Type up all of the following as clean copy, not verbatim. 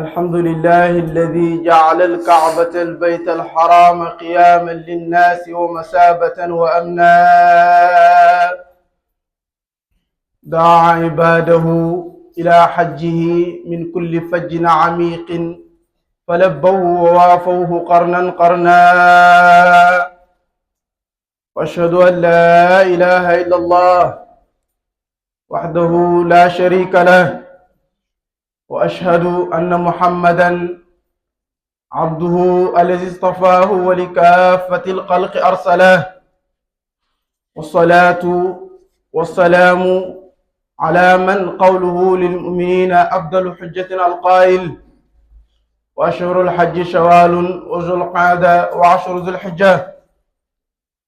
الحمد لله الذي جعل الكعبة البيت الحرام قياما للناس ومثابة وأمنا. دعا عباده إلى حجه من كل فج عميق فلبوا ووافوه قرنا قرنا. وأشهد أن لا إله إلا الله وحده لا شريك له، وأشهد أن محمدا عبده الذي اصطفاه ولكافة الخلق أرسله. والصلاة والسلام على من قوله للمؤمنين أفضل حجة القائل: وأشهر الحج شوال وذو القعدة وعشر ذو الحجة.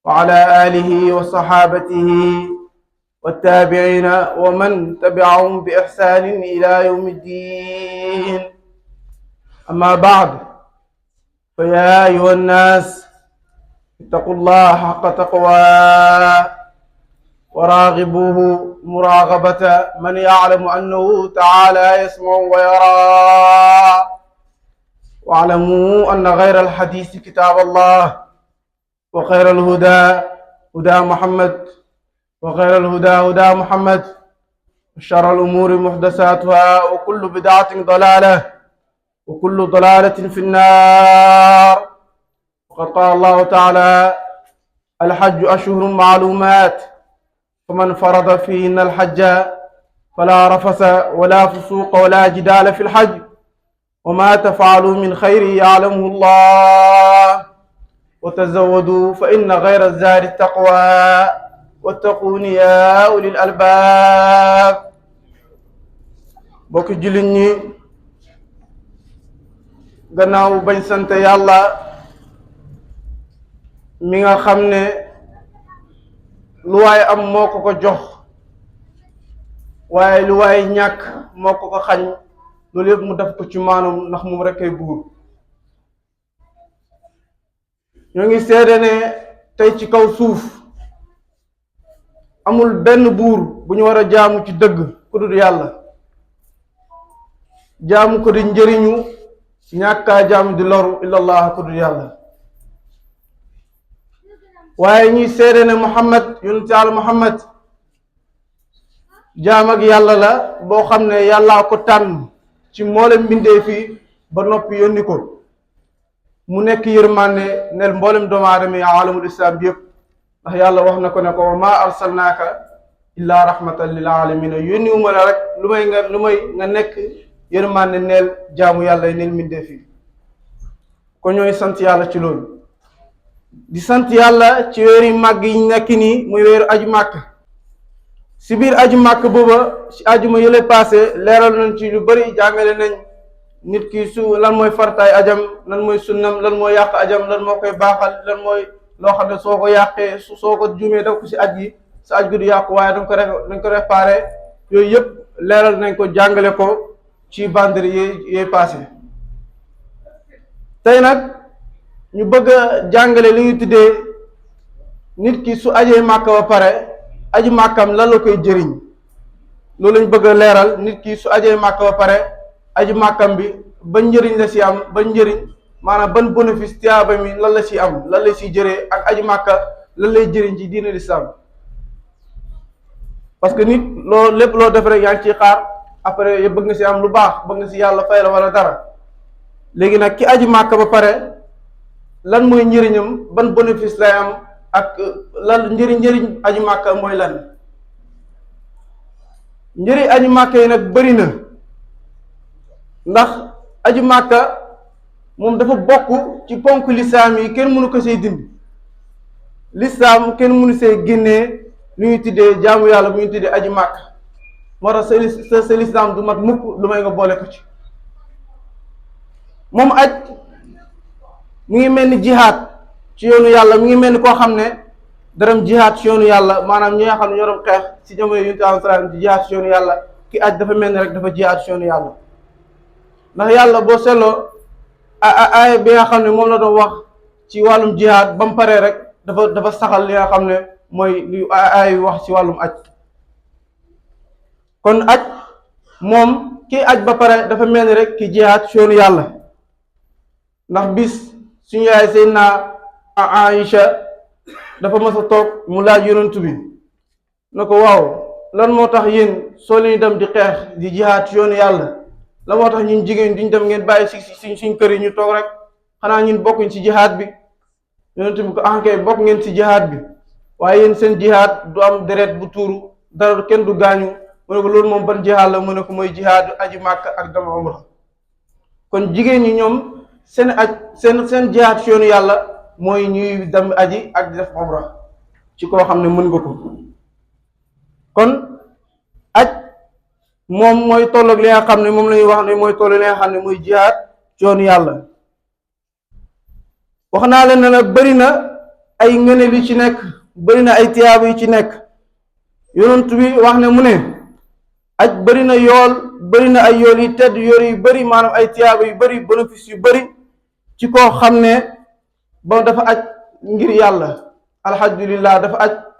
وعلى آله وصحابته والتابعين ومن تبعهم بإحسان إلى يوم الدين. أما بعد، فيا أيها الناس اتقوا الله حق تقواه وراغبوه مراغبة من يعلم أنه تعالى يسمع ويرى. واعلموا أن غير الحديث كتاب الله، وخير الهدى هدى محمد، وخير الهدى هدى محمد، وشر الأمور محدثاتها، وكل بدعة ضلالة، وكل ضلالة في النار. وقد قال الله تعالى: الحج أشهر معلومات، فمن فرض فيهن الحج فلا رفث ولا فسوق ولا جدال في الحج، وما تفعلوا من خير يعلمه الله، وتزودوا فإن غير الزاد التقوى، واتقون يا أولي الألباب. bokk jullit ñi, gannaaw bañ sant yàlla mi nga xam ne lu waay am moo ko ko jox, waaye lu waay ñàkk moo ko ko xañ, loolu yëpp mu def ko ci maanum ndax moom rekk ay buur. ñoo ngi seede ne tey ci kaw suuf amul benn buur bu ñu war a jaamu ci dëgg ku dul yàlla. jaamu ko di njëriñu, ñàkkaa jaamu di loru illallah ku dul yàlla. waaye ñuy seede ne Muhammad, yonent Yàlla Muhammad jaam ak yàlla la boo xam ne yàllaa ko tànn ci mboolem mbindeef yi ba noppi yónni ko mu nekk yërmande nel mboolem doomu aadama yi alamul islam bi yëpp, ndax yàlla wax na ko ne ko: wa maa arsalnaaka illaa rahmatan lil alamina. yónni wu ma la rek lu may nga nekk yërmande neel jaamu yàlla yi neel mbindeef yi. ko ñooy sant yàlla ci loolu. di sant yàlla ci weeri màgg yi nekk nii muy weeru aju màkk. si biir aju màkk booba, si ajuma yële passé leeral nañ ci lu bari, jàngale nañ nit ki su lan mooy fartaay ajam, lan mooy sunnam, lan mooy yàq ajam, lan moo koy baaxal, lan mooy loo xam ne soo ko yàqee soo ko juumee def ko si aj gi sa aj gi du yàqu, waaye dañ ko réparé. yooyu yëpp leeral nañ ko, jàngale ko ci bandri yee passé. tey nag ñu bëgg a jàngale li ñu tuddee nit ki su ajee màkk ba pare aji màkkam lan la koy jëriñ. loolu lañ bëgg a leeral. nit ki su ajee màkk ba pare aji màkkam bi ban njëriñ la si am, ban njëriñ maanaam ban bénéfice tiyaaba mi lan la si am, lan la si jëree, ak aji màkka lan lay jëriñ ci diine l'islam. parce que nit loo lépp loo def rek yaa ngi ciy xaar après yow bëgg nga si am lu baax, bëgg nga si yàlla fay la wala dara. léegi nag ki aji màkk ba pare lan mooy njëriñam, ban bénéfice lay am, ak lan njëriñ aji màkk mooy lan. njëriñ aji màkk yi nag bëri na, ndax aji màkka moom dafa bokk ci ponk lislaam yi, kenn mënu ko see dindi. lislaam kenn mënu see génnee lu ñuy tuddee jaamu yàlla bu ñuy tuddee aji màkk. moo tax sa lislaam du mat mukk lu may nga boole ko ci. moom aj mu ngi mel ni jihaad ci yoonu yàlla, mu ngi mel ni koo xam ne daram jihaad ci yoonu yàlla, maanaam ñi nga xam ne ñoo doon xeex si jamono yu ñu salaam di jihaad ci yoonu yàlla. ki aj dafa mel ni rek dafa jihaad ci yoonu yàlla. ndax yàlla boo seetloo aaya bi nga xam ne moom la doon wax ci wàllum jihaad ba mu paree rek dafa saxal li nga xam ne mooy li aaya wax ci wàllum aj. kon aj moom kii aj ba pare dafa mel ni rek ki jihaad ci yoonu yàlla. ndax bis suñu yaay Seydina Aïcha dafa mas a toog mu laaj yonent bi na ko waaw lan moo tax yéen soo leen dem di xeex di jihaad ci yoonu yàlla la moo tax ñun jigéen duñ dem ngeen bàyyi si suñ kër yi ñu toog rek xanaa ñun bokkuñ ci jihaad bi. yonent bi ko ankay bokk ngeen ci jihaad bi waaye yéen seen jihaad du am deret bu tuuru dara kenn du gaañu. mu ne ko loolu moom ban jihaad la mu ne ko mooy jihaadu aji màkk ak dem umra. kon jigéen ñi ñoom seen aj seen jihaad ci yoonu yàlla mooy ñuy dem aji ak di def umra ci koo xam ne mën nga ko. kon aj moom mooy tolloog li nga xam ne moom la ñuy wax ne mooy tollu li nga xam ne mooy jihaad ci yoonu yàlla. wax naa leen ne nag bëri na ay ngëneel yu ci nekk bëri na ay tiyaaba yu ci nekk. yonent bi wax ne mu ne aj bëri na yool bëri na ay yool yu tedd yool yu bëri maanaam ay tiyaaba yu bëri bénéfice yu bëri ci koo xam ne ba dafa aj ngir yàlla. alhamdulillah dafa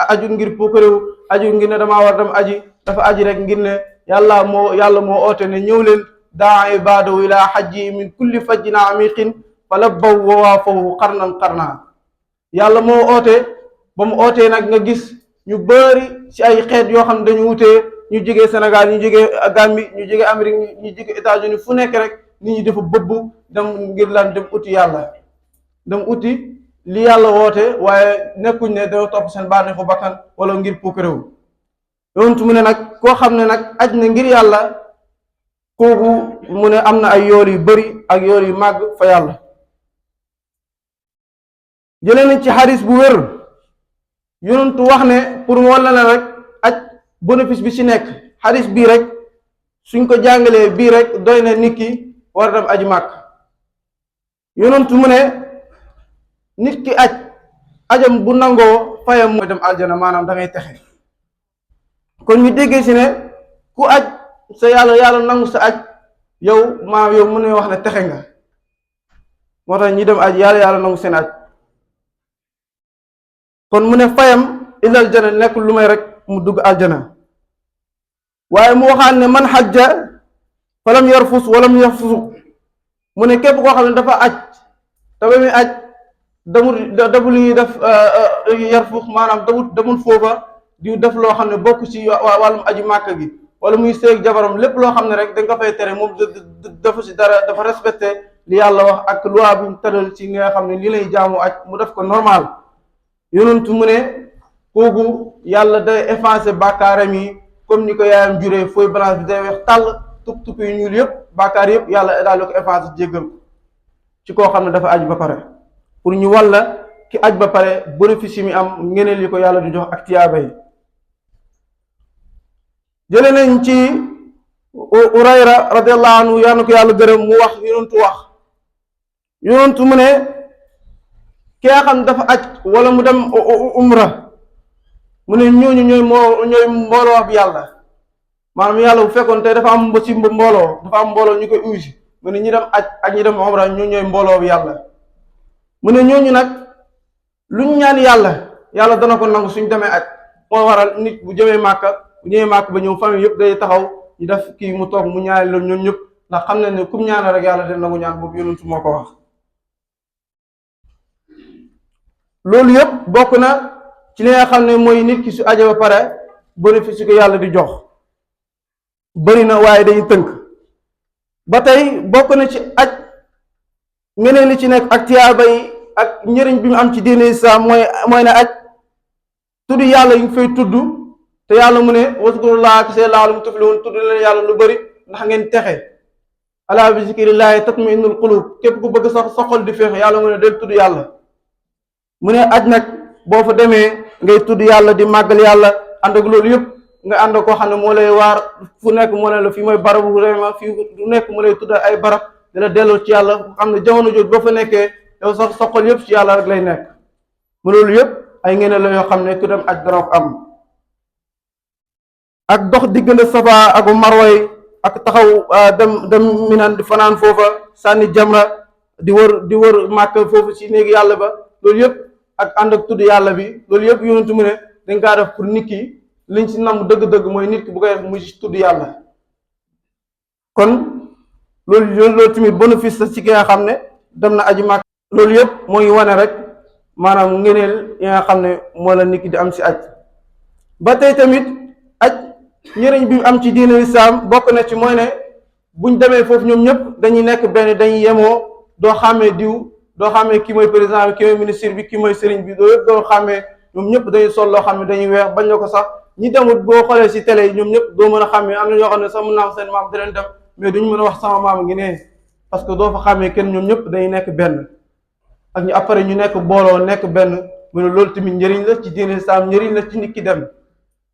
aju ngir puukaréew aju ngir ne damaa war dem aji dafa aji rek ngir ne yàlla moo oote ne ñëw leen daa ibaadahu ila hajji min kulli fajjin amiqin fa labbaw wa waafawu qarnan yàlla moo oote ba mu ootee nag nga gis ñu bëri ci ay xeet yoo xam ne dañu wutee ñu jógee Sénégal ñu jógee Gambie ñu jógee Amérique ñu jógee États-Unis fu nekk rek nit ñi dafa bëbb dem ngir lan dem uti yàlla dem uti li yàlla woote waaye nekkuñ ne dañoo topp seen bànneexu bakkan wala ngir puukaréew. yonentu mu ne nag koo xam ne nag aj na ngir yàlla kooku mu ne am na ay yool yu bëri ak yool yu màgg fa yàlla. jëlee nañ ci xadis bu wér yonentu wax ne pour walla ne rek aj bénéfice bi ci nekk xadis bii rek suñ ko jàngalee bii rek doy na nit ki war a dem aji màkk. yonentu mu ne nit ki ajam bu nangoo fayam mooy dem aljana maanaam da ngay texe. kon ñu déggee si ne ku aj sa yàlla nangu sa aj yow mu ne wax ne texe nga moo tax ñi dem aj yàlla nangu seen aj. kon mu ne fayam ilal jana nekkul lu may rek mu dugg aljana. waaye mu waxaan ne man xajja falam yarfus walam yafsuq mu ne képp koo xam ne dafa aj te ba muy aj damu li ñuy def yarfus maanaam damul foofa di def loo xam ne bokk ci wàllum aji màkk gi wala muy seeg jabaram lépp loo xam ne rek da nga fay tere moom dafa ci dara dafa respecté li yàlla wax ak loi bi mu tëral ci nga xam ne li lay jaamu aj mu def ko normal. yonentu mu ne kooku yàlla day effacé bàkkaaram yi comme ni ko yaayam juree fooy balance bi day weex tàll tup yu ñuul yëpp bàkkaar yëpp yàlla daal di ko effacé jéggal ko ci koo xam ne dafa aj ba pare pour ñu walla ki aj ba pare bénéfice yi mi am ngeneen li ko yàlla di jox ak tiyaaba yi. jële nañ ci Urayra radiyallahu anhu yaa na ko yàlla gërëm mu wax yonentu mu ne ki nga xam dafa aj wala mu dem umra mu ne ñooñu ñooy mbooloo bi yàlla maanaam yàlla bu fekkoon tey dafa am ci mbooloo ñu koy usi mu ne ñi dem aj ak ñi dem umra ñooy mbooloo bi yàlla. mu ne ñooñu nag luñ ñaan yàlla dana ko nangu suñ demee aj moo waral nit bu ñëwee màkk ba ñëw famille yëpp day taxaw ñu def kii mu toog mu ñaari loolu ñoom ñëpp ndax xam ne kum ñaanal rek yàlla dina nangu ñaan boobu yonentu moo ko wax. loolu yëpp bokk na ci li nga xam ne mooy nit ki su aje ba pare bénéfice ko yàlla di jox bëri na waaye dañuy tënk. ba tey bokk na ci aj ngeneen li ci nekk ak tiyaaba yi ak njëriñ bi mu am ci diine islam mooy ne aj tudd yàlla yu fay tudd te yàlla mu ne waskurullaha kese la'allakum tuflihun tudd leen yàlla lu bëri ndax ngeen texe. alaa bi zikrillahi tatma'innul qulub képp ku bëgg sax sa xol di féex yàlla mu ne del tudd yàlla. mu ne aj nag boo fa demee ngay tudd yàlla di màggal yàlla ànd ak loolu yëpp nga ànd koo xam ne moo lay waar fu nekk moo ne la fii mooy barabu vraiment fii du nekk mu lay tudd ay barab di la delloo ci yàlla xam ne jamono jooju boo fa nekkee yow sax sa xol yëpp ci yàlla rek lay nekk. mu loolu yëpp ay ngeen la yoo xam ne ku dem aj dana ko am. ak dox diggante Safa ak Marwa ak taxaw dem Minan di fanaan foofa sànni jamra di wër Màkka foofu ci néegi yàlla ba loolu yëpp ak ànd ak tudd yàlla bi loolu yëpp yonentu mu ne dañ kaa def pour nit ki liñ ci nam dëgg-dëgg mooy nit ki bu koy def mu ci tudd yàlla. kon loolu tamit bénéfice la ci ki nga xam ne dem na aji màkk. loolu yëpp moo ngi wane rek maanaam ngëneel yi nga xam ne moo la nit ki di am si aj. ba tey tamit aj njëriñ bi am ci diine lislaam bokk na ci mooy ne buñ demee foofu ñoom ñëpp dañuy nekk benn, dañuy yemoo, doo xàmmee diw, doo xàmmee kii mooy président bi, kii mooy ministre bi, kii mooy sëriñ bi, doo yëpp doo xàmmee. ñoom ñëpp dañuy sol loo xam ne dañuy weex, bañ na ko sax ñi demut boo xoolee si télé yi ñoom ñëpp doo mën a xàmmee. am na ñoo xam ne sax mën naa seen maam di leen dem mais duñ mën a wax sama maam ngi ne, parce que doo fa xàmmee kenn. ñoom ñëpp dañuy nekk benn ak ñu après ñu nekk booloo nekk benn. mu ne loolu tamit njëriñ la ci diine lislaam, njëriñ la ci nit ki dem.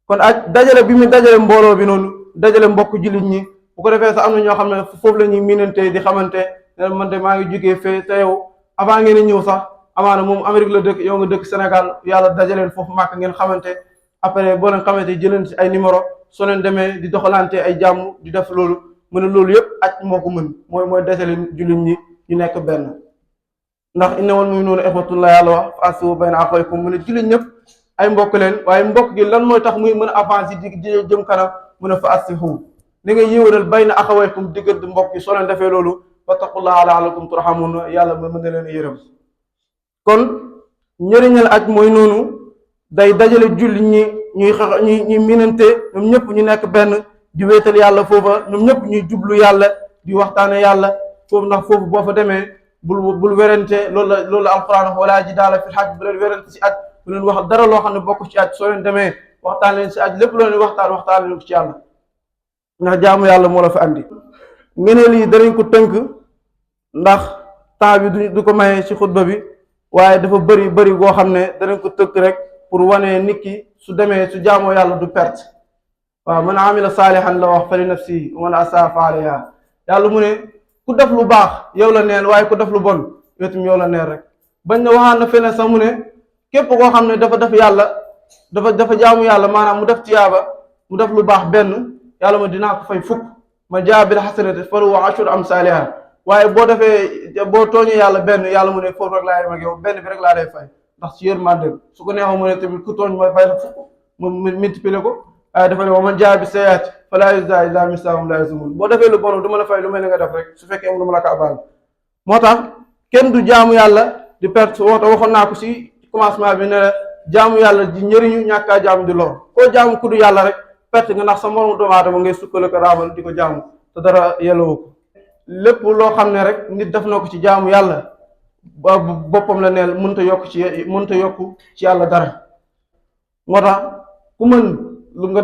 kon aj dajale bi mu dajale mbooloo bi noonu, dajale mbokk jullit ñi, bu ko defee sax am na ñoo xam ne foofu la ñuy miinante di xamante ne man de maa ngi jógee fee te yow avant ngeen ñëw sax amaana moom Amérique la dëkk, yow nga dëkk Sénégal, yàlla dajaleen foofu màkk ngeen xamante. après boo leen xamante jëleen ci ay numéro, soo leen demee di doxalante ay jàmm di def loolu. mu ne loolu yëpp aj moo ko mën, mooy dajale jullit ñi ñu nekk benn. ndax innamal mu'minuuna ixwatullah yàlla wax fa aslihu bayna axawaykum. mu ne jullit ñëpp ay mbokk leen, waaye mbokk gi lan mooy tax muy mën a avancer di jëm kanam. mu ne fa aslihu, ni nga yéwénal bayna axawaykum diggante mbokk yi. soo leen defee loolu wattaqullaha la'allakum turhamuun, yàlla mën na leen yërëm. kon njëriñal aj mooy noonu, day dajale jullit ñi ñuy minante, ñoom ñëpp ñu nekk benn, di wéetal yàlla foofa, ñoom ñëpp ñuy jublu yàlla, di waxtaane yàlla foofu. ndax foofu boo fa demee bul werante. loolu la alquran wala jidaala fil hajj, bu leen werante si aj, bu leen wax dara loo xam ne bokk ci aj. soo leen demee waxtaan leen si aj, lépp loo leen waxtaan leen ko ci yàlla, ndax jaamu yàlla moo la fa andi. ngeneel yi danañ ko tënk ndax temps bi du ko maye ci xutba bi, waaye dafa bëri goo xam ne danañ ko tënk rek pour wane nit ki su demee su jaamoo yàlla du perte. waaw man amila saalihan la wax fa li nafsi wa man asaa fa alayha. yàlla mu ne ku def lu baax yow la neel, waaye ku def lu bon yow tamit yow la neel rek. bañ na waxaan na feneen sax mu ne képp koo xam ne dafa def yàlla, dafa jaamu yàlla, maanaam mu def tiyaaba, mu def lu baax benn, yàlla ma dinaa ko fay fukk. man jaa bil hasanati falahu ashru amsaaliha. waaye boo tooñee yàlla benn, yàlla mu ne foofu rek laa yem ak yow, benn bi rek laa lay fay. ndax ci yërmande su ko neexoon mu ne tamit ku tooñ mooy fay la fukk, mu multiplier ko. waaye dafa ne wa man jaa bi sayyi'atin falaa yujzaa illaa mislahhaa wa hum laa yuzlamuun. boo defee lu bon du ma la fay lu mel ni nga def rek, su fekkee am lu ma la ko baal. moo tax kenn du jaamu yàlla di perte. waxoon naa ko si commencement bi ne la jaamu yàlla di njëriñu, ñàkkaa jaamu di lor. koo jaamu ku du yàlla rek perte nga, ndax sa moromu doomu aadama ngay sukkale ko raamal di ko jaamu te dara yelloo ko. lépp loo xam ne rek nit def na ko ci jaamu yàlla ba boppam la neel, mënta yokk ci yàlla dara. moo tax ku mën nga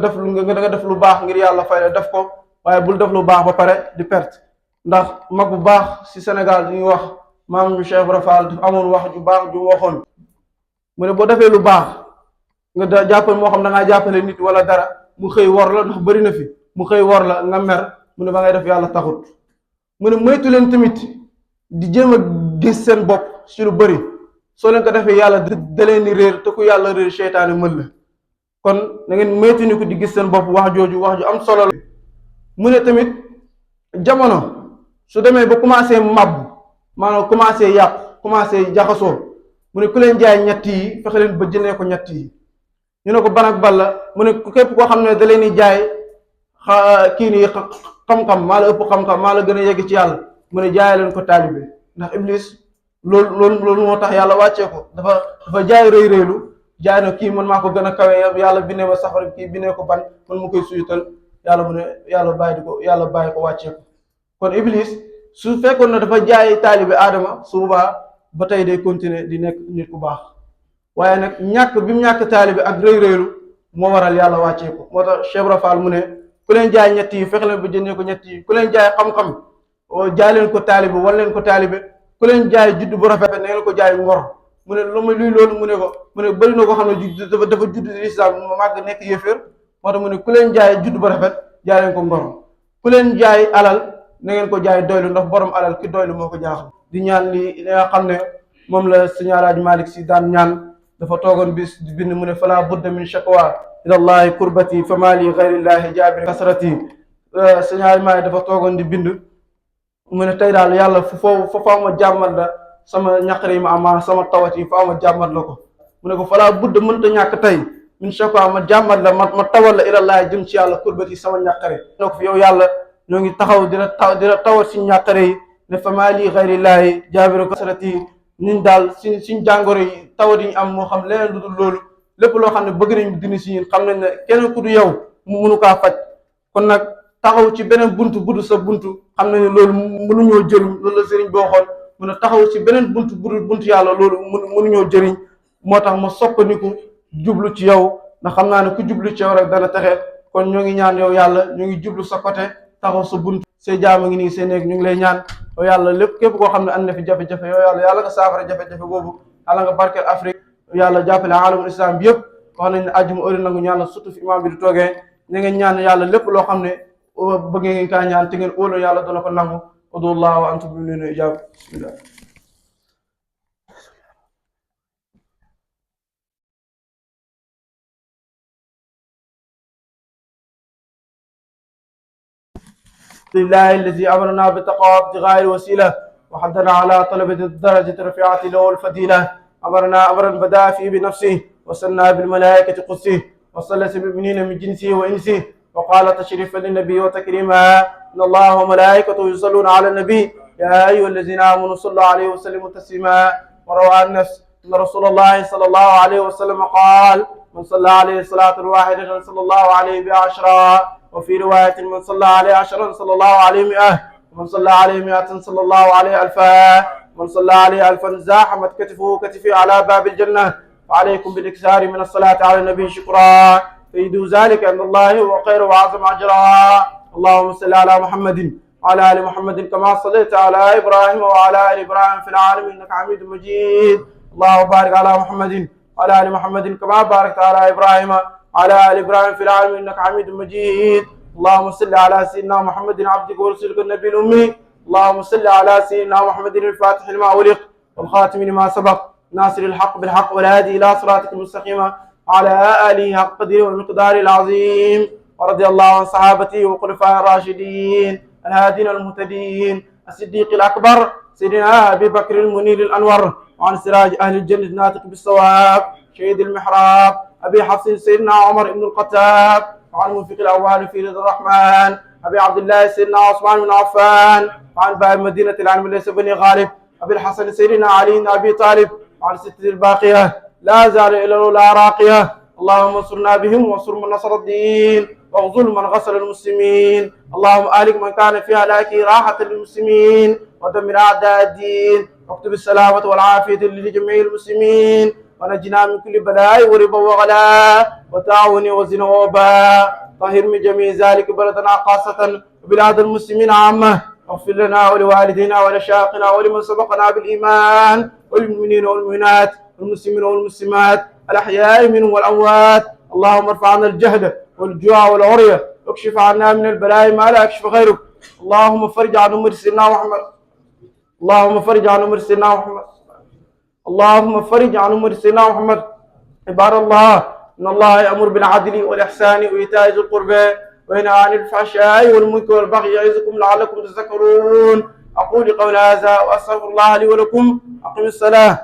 def lu baax ngir yàlla fay la def ko, waaye bul def lu baax ba pare di perte. ndax mag bu baax si Sénégal ñuy wax maam Cheikh Ibra Fall dafa amoon wax ju baax ju waxoon. mu ne boo defee lu baax nga jàppale, moo xam da ngaa jàppale nit wala dara, mu xëy wor la, ndax bëri na fi, mu xëy wor la nga mer, mu ne ba ngay def yàlla taxut. mu ne moytu leen tamit di jéem a gis seen bopp si lu bëri. soo leen ko defee yàlla da leen di réer, te ku yàlla réer seytaane mën la. kon na ngeen moytu ni ko di gis seen bopp. wax ju am solo la. mu ne tamit jamono su demee ba commencé màbb, maanaam commencé yàqu, commencé jaxasoo, mu ne ku leen jaay ñett yi fexe leen ba jëndee ko ñett yi. ñu ne ko ban ak ban la. mu ne képp koo xam ne da leen di jaay kii nii xam-xam, maa la ëpp xam-xam, maa la gën a yegg ci yàlla, mu ne jaay leen ko taalibe. ndax iblis loolu moo tax yàlla wàccee ko. dafa jaay rëy-rëylu, jaay na kii man maa ko gën a kawe, yàlla bindee ma safara, kii bindee ko ban, man mu koy suyutal. yàlla mu ne yàlla bàyyi ko wàccee ko. kon iblis su fekkoon na dafa jaay taalibe aadama, su boobaa ba tey day continuer di nekk nit ku baax. waaye nag ñàkk bi mu ñàkk taalibe ak rëy-rëylu moo waral yàlla wàccee ko. moo tax Cheikh Ibra Fall mu ne ku leen jaay ñett yi fexe leen ba jëndee ko ñett yi. ku leen jaay xam-xam jaay leen ko taalibe, wan leen ko taalibe. ku leen jaay judd bu rafet na ngeen ko jaay ngor. mu ne lu luy loolu mu ne bëri na ko xam ne dafa judd lislaam màgg nekk yéeféer. moo tax mu ne ku leen jaay judd bu rafet jaay leen ko ngor. ku leen jaay alal na ngeen ko jaay doylu, ndax borom alal ki doylu moo ko jaaxal. di ñaan li nga xam ne moom la Sëñ Alaaji Malick Si daan ñaan. dafa toogoon bis di bind mu ne fala budda min shakwa ilallahi kurbati fama li ghayrillahi jaabir kasrati. Sëñ Alaaji Malick dafa toogoon di bind mu ne tey daal yàlla faaw ma jàmmat la sama ñaqare yi ma am, sama tawat yi faaw ma jàmmat la ko. mu ne ko fala budda mënta ñàkk tey min shakwa ma jàmmat la ma tawal la ilallahi jëm ci yàlla kurbati sama ñaqare. ne ko fi yow yàlla ñoo ngi taxaw di la tawat suñ ñàqare yi ne fa maa lii xayrillaahi jaabiru kasrati ñun daal suñ jàngoro yi tawat yi ñu am moo xam leneen lu dul loolu lépp loo xam ne bëgg nañ dindi si ñun xam nañ ne keneen ku du yow mu mënu kaa faj kon nag taxaw ci beneen buntu budul sa buntu xam nañ ne loolu mënuñoo jëriñ loolu la sëriñ boo xool mun a taxaw ci beneen buntu budul buntu yàlla loolu mënuñoo jëriñ moo tax ma soppandiku jublu ci yow ndax xam naa ne ku jublu ci yow rek dana texe kon ñoo ngi ñaan yow yàlla ñu ngi jublu sa côté taxaw sa buntu say jaama ngi nii seen néeg ñu ngi lay ñaan yow yàlla lépp képp koo xam ne and na fi jafe-jafe yow yàlla nga saafara jafe-jafe boobu yàlla nga barkeel Afrique yàlla jàppale alamul islam bi yëpp wax nañ ne àjjuma heure nangu ñaan surtout fi imam bi di toogee ñu ngeen ñaan yàlla lépp loo xam ne bëgg ngeen kaa ñaan te ngeen óolu yàlla dana ko nangu udullah wa antum mu'minuna ijab bismillah لله الذي أمرنا بتقوى ابتغاء الوسيلة وحضنا على طلب الدرجة الرفيعة له الفضيلة أمرنا أمرا بدأ فيه بنفسه وسنى بالملائكة قدسه وصلت بالمؤمنين من جنسه وإنسه وقال تشريفا للنبي وتكريما إن الله وملائكته يصلون على النبي يا أيها الذين آمنوا صلوا عليه وسلموا تسليما وروى النفس أن رسول الله صلى الله عليه وسلم قال من صلى عليه صلاة واحدة صلى الله عليه بعشرة وفي رواية من صلى عليه 10 صلى الله عليه 100 ومن صلى عليه 100 صلى الله عليه 1000 ومن صلى عليه 1000 زاحمت كتفه كتفي على باب الجنة فعليكم بالإكثار من الصلاة على النبي شكرا فيدوا ذلك عند الله وخير وأعظم أجرا اللهم صل على محمد وعلى آل محمد كما صليت على إبراهيم وعلى آل إبراهيم في العالمين إنك حميد مجيد اللهم بارك على محمد وعلى آل محمد كما باركت على إبراهيم على آل إبراهيم في العالمين إنك حميد مجيد اللهم صل على سيدنا محمد عبدك ورسولك النبي الأمي اللهم صل على سيدنا محمد الفاتح لما أغلق والخاتم لما سبق ناصر الحق بالحق والهادي إلى صراطك المستقيم على آله حق قدره والمقدار العظيم ورضي الله عن صحابته وخلفاء الراشدين الهادين المهتدين الصديق الأكبر سيدنا أبي بكر المنير الأنور وعن سراج أهل الجنة الناطق بالصواب شهيد المحراب أبي حفص سيدنا عمر بن الخطاب وعن منفق الأول في رضا الرحمن أبي عبد الله سيدنا عثمان بن عفان وعن باب مدينة العلم ليس بني غالب أبي الحسن سيدنا علي بن أبي طالب وعن ستة الباقية لا زال إلى الأولى راقية اللهم انصرنا بهم وانصر من نصر الدين واغزل من غسل المسلمين اللهم أهلك من كان في هلاكه راحة للمسلمين ودمر أعداء الدين واكتب السلامة والعافية لجميع المسلمين ونجنا من كل بلاء وربا وغلاء وتعاون وزنا وباء طهر من جميع ذلك بلدنا خاصة وبلاد المسلمين عامة واغفر لنا ولوالدينا ولشاقنا ولمن سبقنا بالإيمان والمؤمنين والمؤمنات والمسلمين والمسلمات الأحياء منهم والأموات اللهم ارفع عنا الجهد والجوع والعرية واكشف عنا من البلاء ما لا يكشف غيرك اللهم فرج عن أمر سيدنا محمد اللهم فرج عن أمر سيدنا محمد اللهم فرج عن أمر سيدنا محمد عباد الله إن الله يأمر بالعدل والإحسان وإيتاء ذي القربى وينهى عن الفحشاء والمنكر والبغي يعظكم لعلكم تذكرون أقول قولي هذا وأستغفر الله لي ولكم أقم الصلاة